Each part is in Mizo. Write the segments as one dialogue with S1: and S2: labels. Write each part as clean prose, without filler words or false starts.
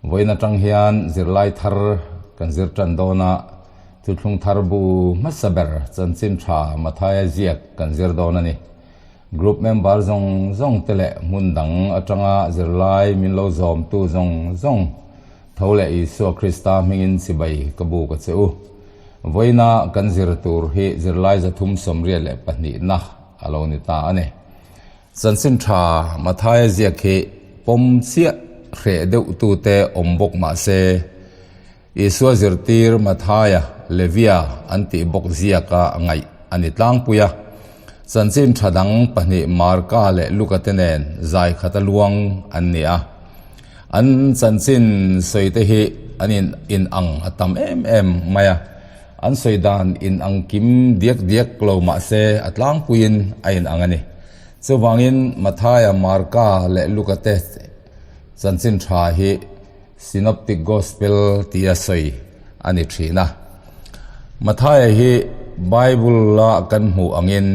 S1: Vawiin atang hian zirlai thar kan zir tan dawn a, thuthlung thar bu hmasa ber chanchin tha Mathaia ziak kan zir dawn a ni. Group member zawng zawng te leh hmun dang atanga zirlai min lo zawmtu zawng zawng tho leh Isua Krista hmingin chibai ka buk a che u. Vawiina kan zir tur hi zirlai 382 na a lo ni ta a ni. Chanchin tha Mathaia ziak hi pawm chiah hreh deuh tute awm bawk mah se, Isua zirtir Mathaia, Levia an tih bawk ziaka ngaih a ni tlangpui a. Chanchin tha dang pahnih Marka leh Luka te nen zai khata luang an ni a. An chanchin sawi te hi an in inang a tam em em mai a. An sawi dan inang kim diak diak lo mah se a tlangpuiin a inang a ni. Chuvangin Mathaia, Marka leh Luka te chanchin tha hi Synoptic Gospel tia sawi a ni thin a. Mathaia hi Bible-a kan hmuh angin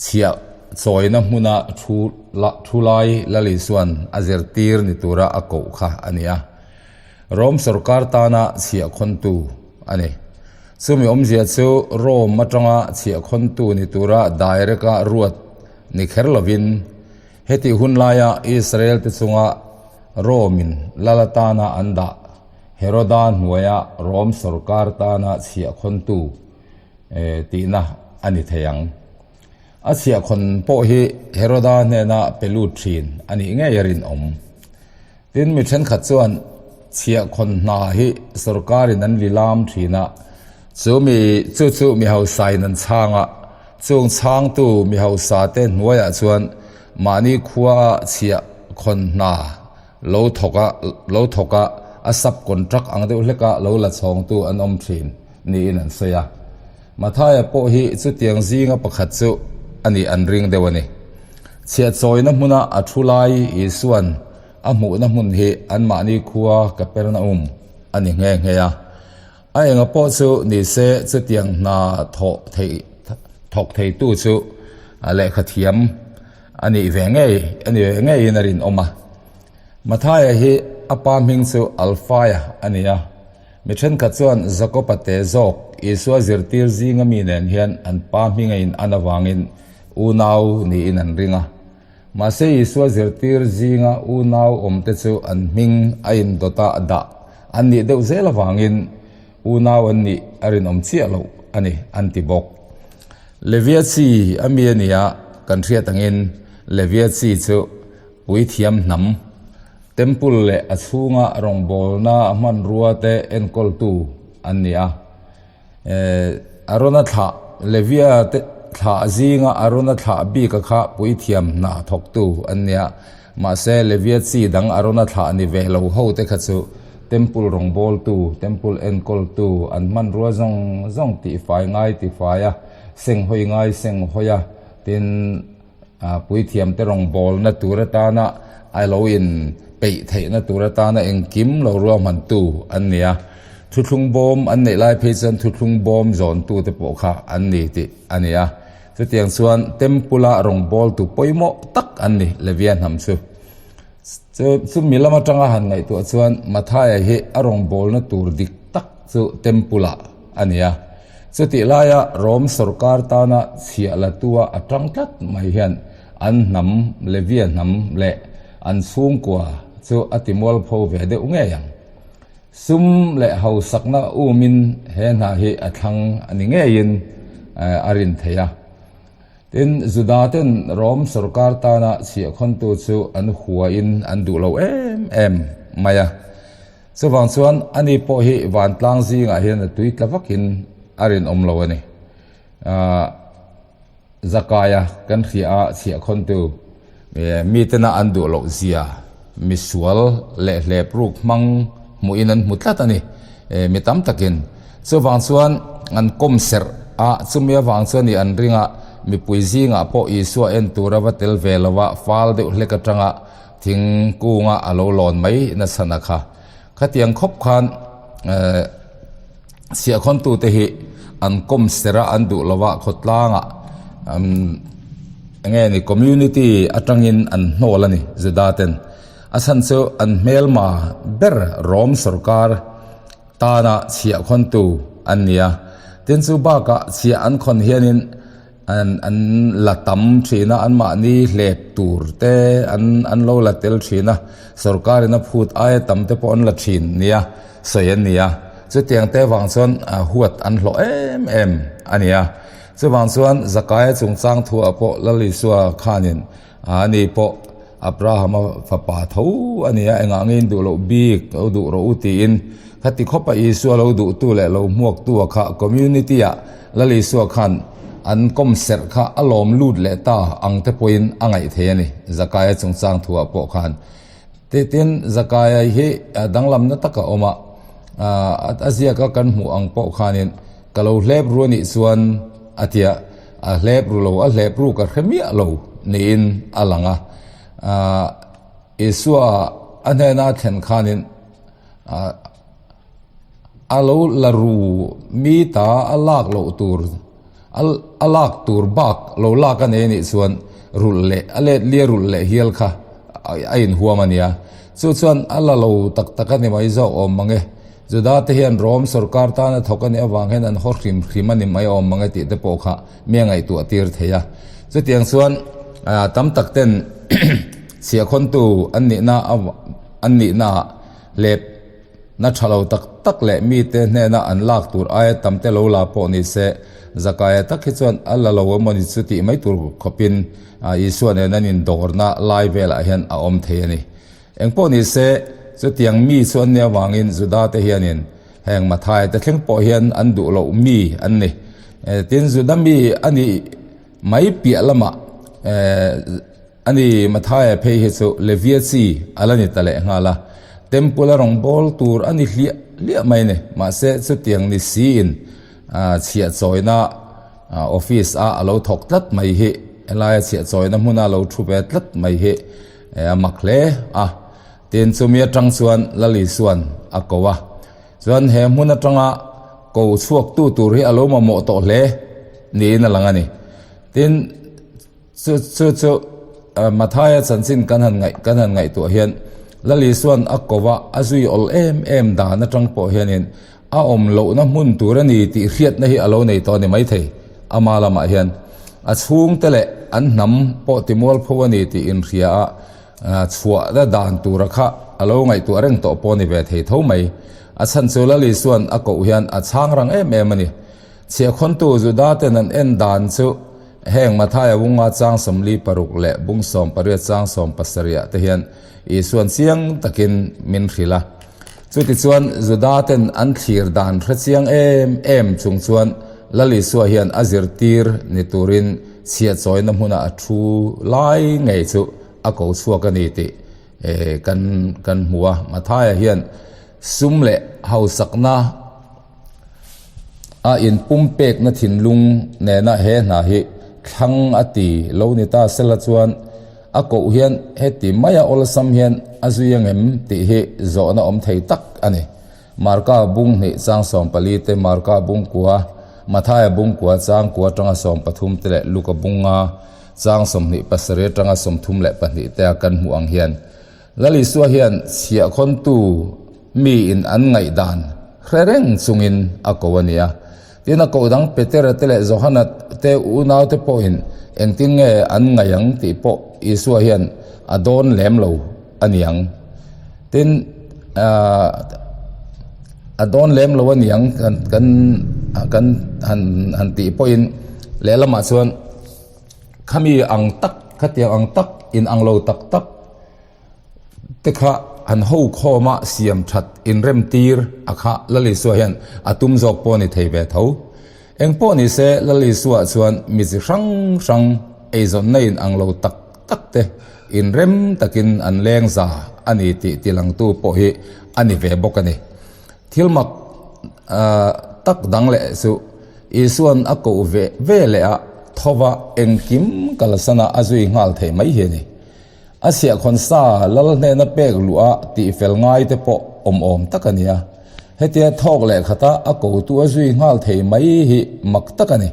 S1: chhiah chawina hmuna thu thu lai Lal Isua'n a zirtir ni tura a koh kha a ni a. Rome sorkar tana chhiah khawntu a ni. Chumi awmzia chu Rome atanga chhiah khawntu ni tura direct-a ruat ni kher lovin Hetih hun laia Israel-te chunga Rome-in lal atana an dah Heroda hnuaia Rome sorkar tana chhiahkhawntu tihna a ni thei ang. A chhiahkhawn pawh hi Heroda hnena pe lut thin a nih ngei a rinawm. Tin, mi thenkhat chuan chhiahkhawn hna hi sorkarin an lilam thin a, chu mi chu chu mi hausain an chhang a, chung chhangtu mi hausate hnuaiah chuan mahni khua chhiahkhawn hna lo thawk a lo thawk a, a sub contract ang deuh hleka lo la chhawngtu an awm thin niin an sawi a. Mathaia pawh hi chutiang zinga pakhat chu a nih an ring deuh a ni. Chhiahchawina hmuna a thu lai Isua'n a hmuhna hmun hi anmahni khua Kapernaum a ni nghe nghe a. A enga pawh chu ni se chutiang hna thawh theih thawk theitu chu a lehkha thiam a nih ve ngei a ni ve ngeiin a rinawm a. Mathaia hi a pa hming chu Alfaia a ni a. Mi thenkhat chuan Jakob-a te zawk Isua zirtir zinga mi nen hian an pa hminga in an avangin unau niin an ring a. Mahse Isua zirtir zinga unau awmte chu an hming a indawta dah an nih deuh zel avangin unau an nih a rinawm chiah loh a ni an ti bawk. Levia chi a mi a nia kan hriat angin Levia chi chu puithiam hnam, Temple leh a chhunga rawngbawlna hmanrua te enkawltu an ni a. Arona thlah, Levia te thlah zinga Arona thlah bika kha puithiam hna thawktu an ni a. Mahse, Levia chi dang Arona thlah ni ve lo ho te kha chu Temple rawngbawltu, Temple enkawltu, an hmanrua zawng zawng tihfai ngai tifai a, senghawi ngai senghawi a, tin, Puithiamte rawngbawlna tur atana a lo in peih theihna tur atana engkim lo ruahmantu an ni a. Thuthlung bawm an neih lai phei chuan thuthlung bawm zawntute pawh kha an ni tih a ni a. Chutiang chuan Temple-a rawngbawltu pawimawh tak an ni Levia hnam chu. Chumi lam atanga han ngaihtuah chuan Mathaia hi a rawngbawlna tur dik tak chu Temple-ah a ni a. Chutih laia Rom sorkar tana chhiah latua a tang tlat mai hian an hnam, Levia hnam leh an chhungkua chu a ti mualpho ve deuh ngei ang. Sum leh hausakna umin he hna hi a thlang a ni ngeiin a rin thei a. Tin, Juda ten Rom sorkar tana chhiahkhawntu chu an huain an duh lo em em mai a. Chuvang chuan ani pawh hi vantlang zingah hian a tui tla vakin a rinawm lo a ni. Aah Zakaia kan hria a chhiahkhawntu mitena an duh loh zia misual leh hlep ruk hmang hmuhin an hmu tlat a ni mi tam takin. Chuvang chuan an kawm serh a, chumi avang chuan ih an ring a, mipui zingah pawh Isua en tura va tel ve lova fal deuh hlek atanga Thingkunga a lo lawn mai nachhan a kha. Khatiang khawp khan chhiahkhawntute hi an kawm ser a, an duh lova khawtlangah eng nge ni community atangin an hnawl a ni Juda ten. A chhan chu an hmelma ber Rom sorkar tana chhiah khawntu an ni a. Tin chu bakah chhiah an khawn hianin an an la tam thin a, anmahni hlep tur te an an lo la tel thin a, sorkarin a phut aia tam te pawh an la thin nia sawi an ni a. Chutiang te vang chuan huat an hlawh em em a ni a. Chuvang chuan Zakaia chungchang thuah pawh Lal Isua khanin a ni pawh Abrahama fapa tho a ni a, engah nge in duh loh bik lo duh rawh u tiin khati khawpa Isua lo duhtu leh lo hmuaktua kha community-ah Lal Isua khan an kawm serh kha a lawm lut leh ta ang te pawhin a ngaih thei a ni, Zakaia chungchang thuah pawh khan. Tin, Zakaia hi danglamna taka awm a, a ziaka kan hmuh ang pawh khanin Ka lo hlep ru anih chuan a tia, a hlep ru lo, a hlep ru ka hre miah lo niin a lang a. Isua a hnena a thlen khanin a lo la ru mi ta a lak loh tur, a lak tur bak lo lak a nei anih chuan rulh leh a let lia rulh leh hial kha a inhuam a nia. Chu chuan a la lo tak tak a ni mai zawk awm mang e. Juda te hian Rom sorkar tana thawk a nih avang hian an haw hrim hrim a ni mai awm mang e tih te pawh kha mi a ngaihtuah tir thei a. Chutiang chuan tam tak ten chhiahkhawntu an nihna an nihnaah hlep na tha lo tak tak leh mite hnena an lak tur aia tam te lo la pawh ni se, Zakaia tak hi chuan a la lo emawni chu tih mai tur khawpin Isua nen an indawrna lai velah hian a awm thei a ni. Engpawh ni se, chutiang mi chu an nih avangin Juda-te hianin heng Mathai-te thleng pawh hian an duh loh mi an ni. Tin, Juda mi a nih mai piah lamah a ni Mathai-a phei hi chu Levia chi a la ni ta leh nghal a, Temple-a rawngbâwl tur a ni hliah hliah mai a ni. Mahse, chutiang ni siin chhiahchawina office-a a lo thawk tlat mai hi, helaia chhiahchawina hmuna a lo thu ve tlat mai hi, A mak hle a, tin chumi atang chuan Lal Isua'n a ko a. Chuan he hmun atanga ko chhuaktu tur hi a lo mamawh tawh hle niin a lang a ni. Tin, chu chu chu Mathaia chanchin kan han ngaih kan han ngaihtuah hian Lal Isua'n a ko a, a zui awl em em dan atang pawh hianin a awm lohna hmun tur a ni tih hriatna hi a lo nei tawh a ni maithei. Ama lamah hian a chhungte leh an hnam pawh timualpho a ni tih inhria a, chhuahna dan tura kha a lo ngaihtuah reng tawh pawh a ni ve thei tho mai. A chhan chu Lal Isua'n a koh hian a chhang rang em em a ni. Chhiahkhawntu Juda ten an en dan chu heng Mathaia bunga chang 46 leh bung 18 chang 17 ah te hian Isua'n chiang takin min hrilh a. Chutichuan, Juda-ten an thlir dan hre chiang em em chung chuan Lal Isua hian a zirtir ni turin chhiahchawina hmuna a thu lai ngei chu a ko chhuak a ni tih kan kan hmu a. Mathaia hian sum leh hausakna a inpumpekna thinlung nena he hna hi thlang a ti lo ni ta sela chuan a koh hian heti maia awlsam hian a zui angem tih hi zawhna awm thei tak a ni. Marka bung hnih chang 14 te, Marka bung kua, Mathaia bung kua chang kua atanga 13 te leh Luka bunga chang 27 atanga 32 te a kan hmuh ang hian Lal Isua hian chhiahkhawntu miin an ngaihdan hre reng chungin a ko a nia. Tin, a koh dang Petera te leh Johana te unaute pawhin engtin nge an ngaih ang tih pawh Isua hian a dawn lem lo a niang. Tin, a dawn lem lo a niang kan kan kan han han tih pawhin lehlamah chuan khami ang tak khatiang ang tak inang lo tak tak te kha an ho khawm a siam that inrem tir a kha Lal Isua hian a tum zawk pawh a ni thei ve tho. Eng pawh ni se Lal Isua chuan mi chi hrang hrang eizawnna in ang lo tak tak te inrem takin an leng za a ni tih tilangtu pawh hi a ni ve bawk a ni. Thil mak tak dang leh chu Isua'n a koh ve ve leh a thova engkim kalsana a zui nghal thei mai hi a ni. A chhiahkhawn sa lal hnena pek luh a tih fel ngai te pawh awm awm tak a nia. Hetia thawk leh khata a kotu a zui nghal thei mai hi mak tak a ni.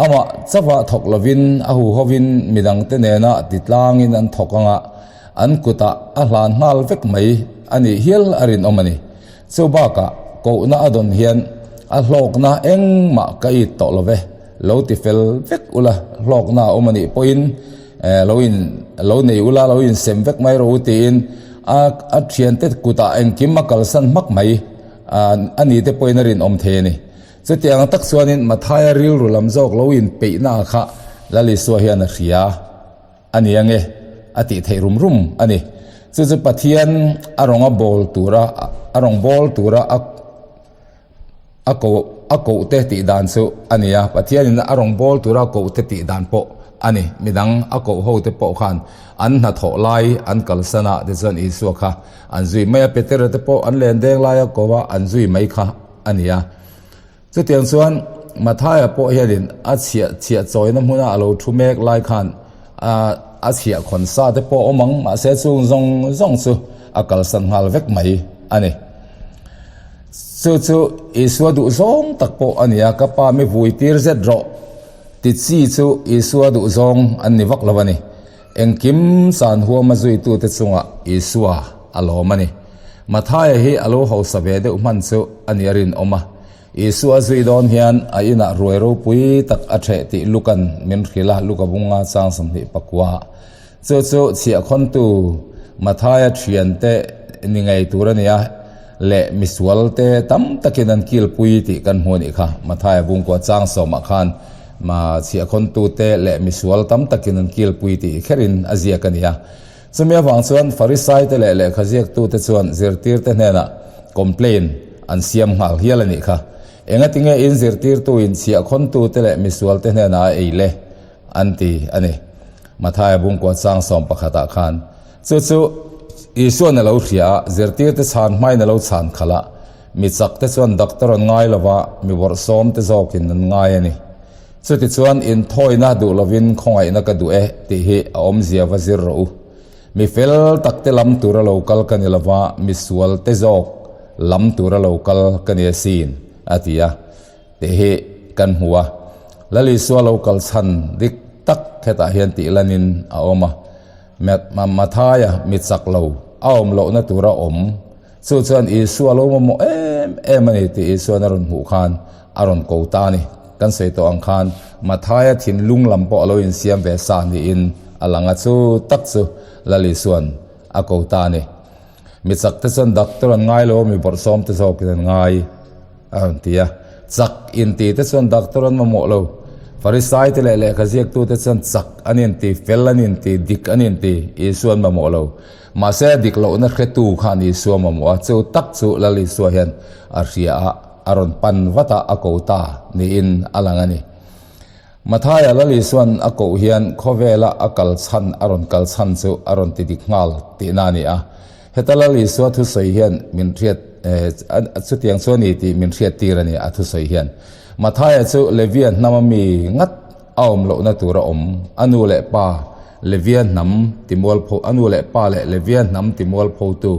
S1: Amah chauha thawk lovin a huhovin midangte nena ti tlangin an thawk anga. an kutah a hlan nghal vek mai a nih hial a rinawm a ni. Chu bakah kohna a dawn hian a hlawkna engmah ka it tawh lo ve, lo ti fel vek ula, hlawkna a awm a nih pawhin lo in lo nei ula, lo insem vek mai rawh u tiin a a thiante kutah engkim a kalsan hmak mai a ni te pawhin a rinawm thei a ni. Chutiang tak chuanin Mathaia rilru lam zawk lo inpeihna kha Lal Isua hian a hria a ni ange a tih theih rum rum a ni. Chu chu Pathian a rawn a bawl tura a rawn bawl tura a a koh a koh te tih dan chu a ni a. Pathianin a rawn bawl tura a koh te tih dan pawh a ni. Midang a koh ho te pawh khan an hnathawh lai an kalsan a tichuan Isua kha an zui mai a. Petera te pawh an len deng lai a ko a an zui mai kha a ni a. Chutiang chuan Mathaia pawh hianin a chhiah chhiah chawina hmuna a lo thu mek lai khan a a chhiah khawn sa te pawh awm ang, mahse chung zawng zawng chu a kalsan nghal vek mai a ni. Chu chu Isua duh zawng tak pawh a ni a, ka pa mi vui tir zet rawh ti chi chu Isua duh zawng an ni vak lo a ni. Engkim chan huama zuitute chungah Isua a lawm a ni. Mathaia hi a lo hausa ve deuh hman chu a ni a rinawm a. Isua a zui dawn hian a inah ruai ropui tak a ṭheh tih Luka'n min hrilh a, Luka bunga chang 21. Chu chu chhiahkhawntu Mathaia ṭhiante ni ngei tur a ni a, leh misualte tam takin an kilpui tih kan hmu a nih kha. Mathaia bungkua chang sawmah khan Ma chhiahkhawntute leh misual tam takin an kilpui tih kherin a ziak a ni a. Chumi avang chuan Farisaite leh lehkhaziaktute chuan zirtirte hnenah complain an siam nghal hial a nih kha. Engatinge in zirtirtuin chhiahkhawntute leh misualte hnenah a ei le? an ti a ni. Mathaia bungkua chang 11 ah khan chu chu Isuan a lo hria a, zirtirte chhan hmain a lo chhan khalh a. Mi chak te chuan doctor an ngai lo va, mi bawrhsawm te zawkin an ngai a ni. Chutichuan inthawina duh lovin khawngaihna ka duh e tih hi a awmzia va zir rawh u. Mi fel tak te lam tura lo kal ka ni lo va, mi sual te zawk lam tura lo kal ka ni asin, a ti a tih hi kan hmu a. Lal Isua lo kal chhan dik tak hetah hian tih lanin a awm a. Mathaia mi chak lo a awm lohna tura awm Chu chuan Isua lo mamawh em em a ni tih Isua'n a rawn hmuh khan a rawn ko ta a ni. Kan sawi tawh ang khan Mathaia thinlung lam pawh a lo insiam ve sa niin a lang a, chu tak chu Lal Isua'n a ko ta a ni. Mi chak te chuan doctor an ngai lo a, mi bawrhsawm te zawkin an ngai a rawn ti a. Chak inti te chuan doctor an mamawh lo. Farisai te leh lehkha ziaktute chuan chak an inti, fel an inti, dik an inti, Isua an mamawh lo. Mahse a dik lohna hretu khan Isua mamawh a, chu tak chu Lal Isua hian a hria a, a rawn pan vat a, a ko ta niin a lang a ni. Mathaia Lal Isua'n a koh hian khawvela a kal chhan a rawn kal chhan chu a rawn ti dik nghal tihna a ni a. Heta Lal Isua thusawi hian min hriat chutiang chu a ni tih min hriat tir a ni a thusawi hian. Mathaia chu Levia hnama mi ngat A awm lohna tur a awm. A nu leh pa Levia hnam timualpho a nu leh pa leh Levia hnam timualphotu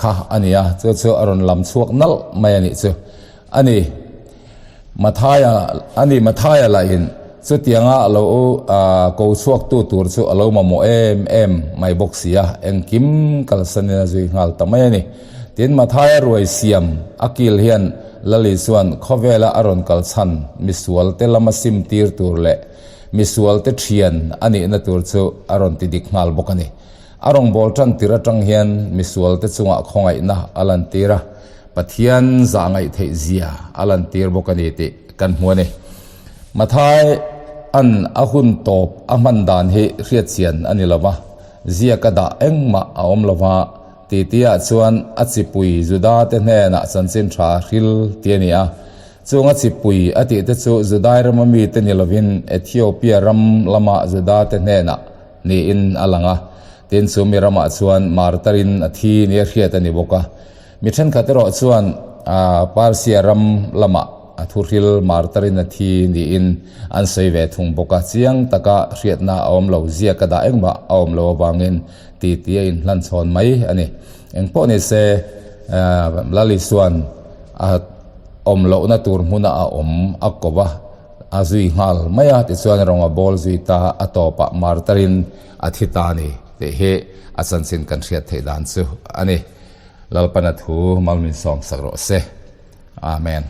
S1: kha a ni a, chu chu a rawn lam chhuak nalh mai a nih chu. A ni, Mathaia a ni Mathaia lahin chutianga a lo ko chhuaktu tur chu a lo mamawh em em mai bawk si a, engkim kalsanin a zui nghal ta mai a ni. Tin, Mathaia ruai siam a kil hian Lali chuan khawvela a rawn kal chhan misualte lama sim tir tur leh misualte thian a nihna tur chu a rawn ti dik nghal bawk a ni. A rawngbâwl tan tir atang hian misualte chungah khawngaihna a lantir a, Pathian zah ngaih theih zia a lantir bawk a ni tih kan hmu a ni. Mathai an a hun tawp a hman dan hi hriatchian a ni lo va, ziaka dah engmah a awm lo va, Titiah chuan a chipui Judate hnenah chanchin tha hril ti a ni a. Chung a chipui a tihte chu Judai rama mite ni lovin Ethiopia ram lama Judate hnenah niin a lang a. Tin, chu mi ramah chuan martarin a thi nia hriat a ni bawk a. Mi thenkhat erawh chuan Persia ram lamah a thuhril martarin a thi niin an sawi ve thung bawk a. Chiang taka hriatna a awm lo, ziaka dah engmah a awm lo avangin ti ti a inhlan chhawn mai a ni. Engpawh ni se, Lal Isua'n a awm lohna tur hmuna a awm a ko va, a zui nghal mai a, tichuan rawng a bawl zui ta, a tawpah martarin a thi ta a ni. tih hi a chanchin kan hriat theih dan chu a ni. Lalpana thu mal min sawm sak rawh se. Amen.